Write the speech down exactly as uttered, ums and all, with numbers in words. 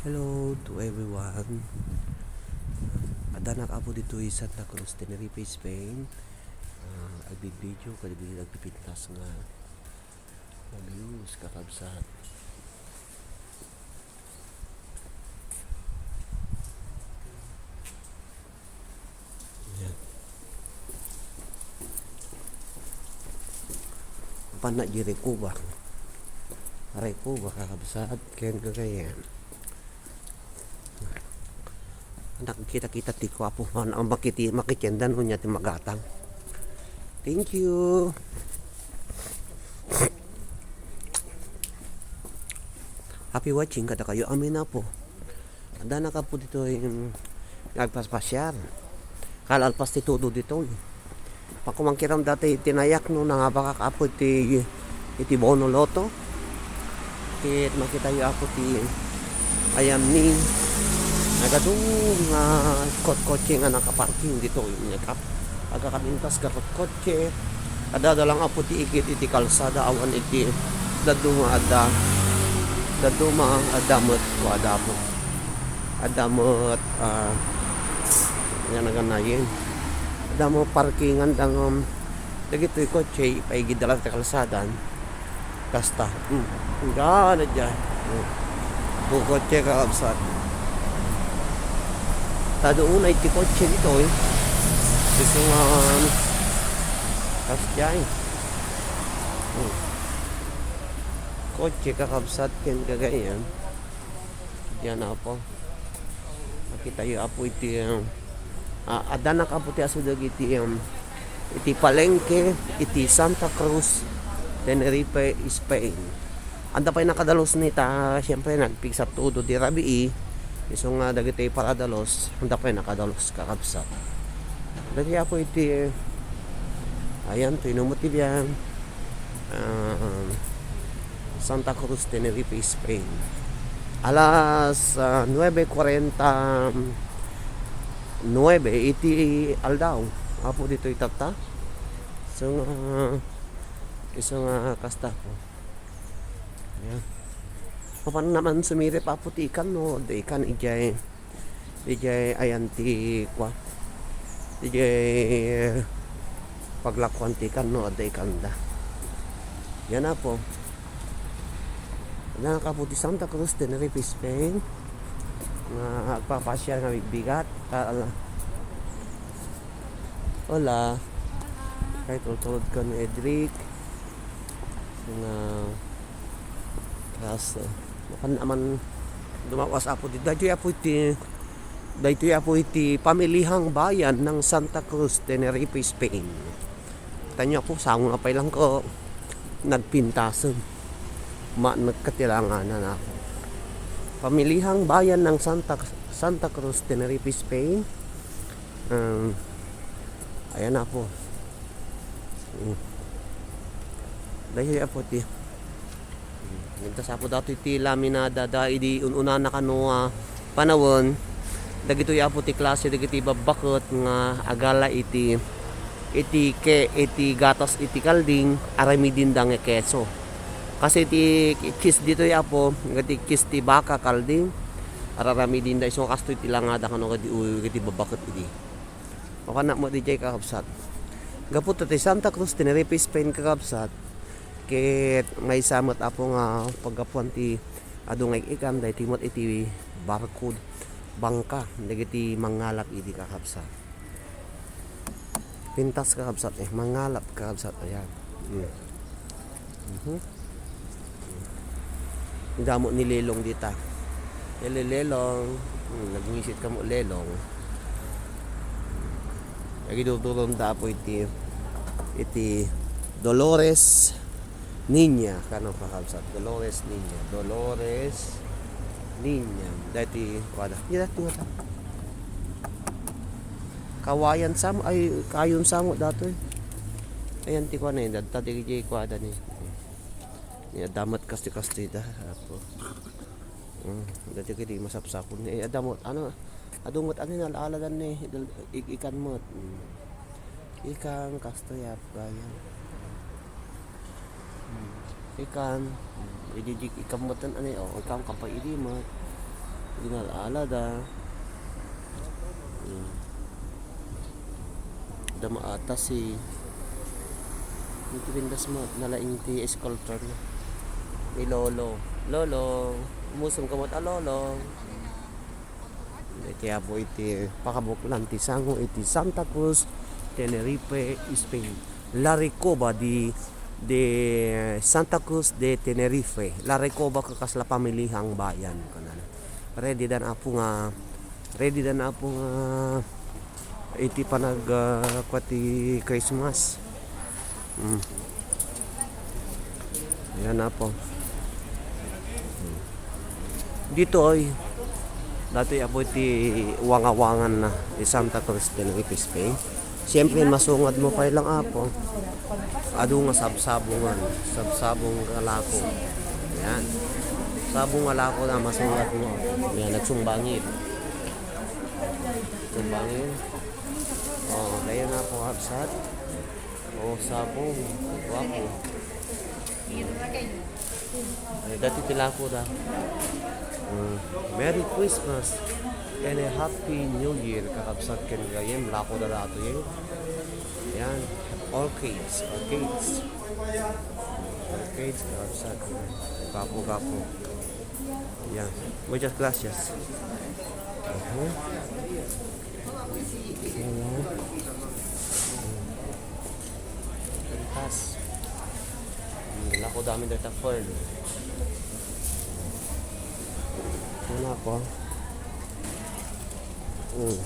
Hello to everyone. Addanak, Apo, ditoy Santa Cruz, Tenerife, Spain. Ah, agbidbideo kadagiti agpipintas nga views, kakabsat. Ayan. Apan na di Recoba. Recoba, kakabsat, ken gagayyem. Nakita-kita ti kuapo, ang makiti-, makitienda no niya ti magatang. Thank you. Happy watching kadakayo amin, Apo. Addanak, Apo, ditoy, mm, nga agpaspasiar. Kalalpas ti tudo ditoy. Pakumangkiram dati ti nayak no nangabakak, Apo, iti, iti Bono Lotto. Ket makitayo, Apo, ti ayan ni nagadum nga kotkotse nga nakaparking ditoy. Agkabintas nga kotkotse. Adda lang, Apo, ti igid iti kalsada awan iti dadduma adda. Dadduma adda met, kuada, Apo. Adda met, ah, yan, naganayen. Adda met parkingan dang, um, dagitoy kotse, ipaigidda la ti kalsadan. Kasta. Hmm. Yan, adya. Hmm. Bukod kay kakabsat. Tado unay ti kotse ditoy. Gusto nga, um, kasta, eh. Hmm. Kotse, kakabsat, ken gagayyem. Diyan, Apo. Makitayo, Apo, iti, ah, ah, addanak, Apo, ti asideg iti, um, iti palengke, iti Santa Cruz, Tenerife, Spain. Adda pay nakadalus ni ta, siyempre, nagpigsa tudo di rabii. Isu nga dagiti paradalus, adda pay nakadalus, kakabsat. Dagiti, Apo, iti, ayan, tinumo ti biyan. Ah, Santa Cruz, Tenerife, Spain. Alas, ah, nuebe kuarenta nuebe iti aldaw. Apo, ditoy tatta. So nga, isu nga kasta, Apo. Ayan. Mapan naman sumirip, Apo, ti ikan, no? Di ikan, ijay. Idiay ayan ti kua, idiay paglakuan ti ikan no adda ikanda. Yan, Apo. Addanak, Apo, ti Santa Cruz, Tenerife, Spain, nga agpapasiar nga bigbigat. Ka-, ala. Hola. Kay tultulod ka ni Edric. Nga, kas, eh, mapan naman dumawas, Apo, di, daytoy, Apo, iti, daytoy, Apo, iti pamilihang bayan ng Santa Cruz, Tenerife, Spain. Tanyo, Apo, sango nga pay lang ko nagpintasen. Ma-, nagkatilanganan ako. Pamilihang bayan ng Santa, Santa Cruz, Tenerife, Spain. Um, ayan, Apo. Mm. Daytoy, Apo, ti. Mm. Intas, Apo, datoy ti laminada da idi un-unana kano a panawen. Dagitoy, Apo, ti klase dagiti babbaket nga agala iti, iti ke-, iti gatas iti kalding, aramidenda nga keso. Kasi ti cheese ditoy, Apo, iti cheese ti baka kalding, araramidenda isu nga kastoy ti langada kano iti, iti babbaket idi. Mapanak met idiay, kakabsat. Gapu ta ti Santa Cruz, Tenerife, Spain, kakabsat, ket maysa met, Apo, nga paggapuan ti adu nga ik-ikan, daytoy met iti barko, bangka, dagiti mangngalap idi, kakabsat. Pintas, kakabsat, eh, mangngalap, kakabsat, ayan. Hmm. Mhm. Damo ni Lelong dita. Hello, Lelong. Hmm, nagngisit kamo, Lelong. Lagi dudulong da, Apo, iti, iti Dolores Niña. Kano, kakabsat? Dolores Niña. Dolores Niña. Dati, wala. Dati, wala. Kawayan samo, ay, kayon samo datoy. Ayan ti kuan, eh, dadta di, di kuada ni. Ni adda met kastoy-kastoy da, Apo. Mm, dati kadi masapsapon ni, eh, adda met, ano, adu met, ano, nalaladan ni, dal-, ik-, ikan met. Mm. Ikan, kastoy, Apo, ayan. Mm. Ikan, mm, ijijik, ikan met, ano, oh, ikan, kampay, idi met. Ginal-ala da. Hmm. Dama ata si, iti pindas mo, nalaing ti sculpture na. Ni Lolo. Lolo, umusum ka mo ta, Lolo. Iti apo iti pakabuklan ti sango iti Santa Cruz, Tenerife, Spain. La Recoba de, de Santa Cruz de Tenerife. La Recoba ket kasla pamilihang bayan, kunana. Ready dan apo nga, ready dan apo nga iti panag, ah, kua ti Christmas. Mm. Ayan na po. Mm. Ditoy, datoy apo ti wangawangan na ti Santa Cruz de Tenerife, Spain. Siyempre, masungad mo pay lang, apo. Adu nga sabsabungan. Sabsabong nga lako. Ayan. Sabong nga lako na masungad mo. Ayan, nagsumbangin. Sumbangin. Oh, kaya na po, absat. Oh, sabong. Guwapo. Ay, dati ti lako da. Mm. Merry Christmas and a Happy New Year, kakabsat ken gayem, lako da dato yun. Yan. Orchids, orchids. Orchids, kakabsat. Gapo, gapo. Yan. Muchas gracias. Mhm. Ayan. Pintas. Hmm, lako da amin dayta fern. Ano ako? Hmm.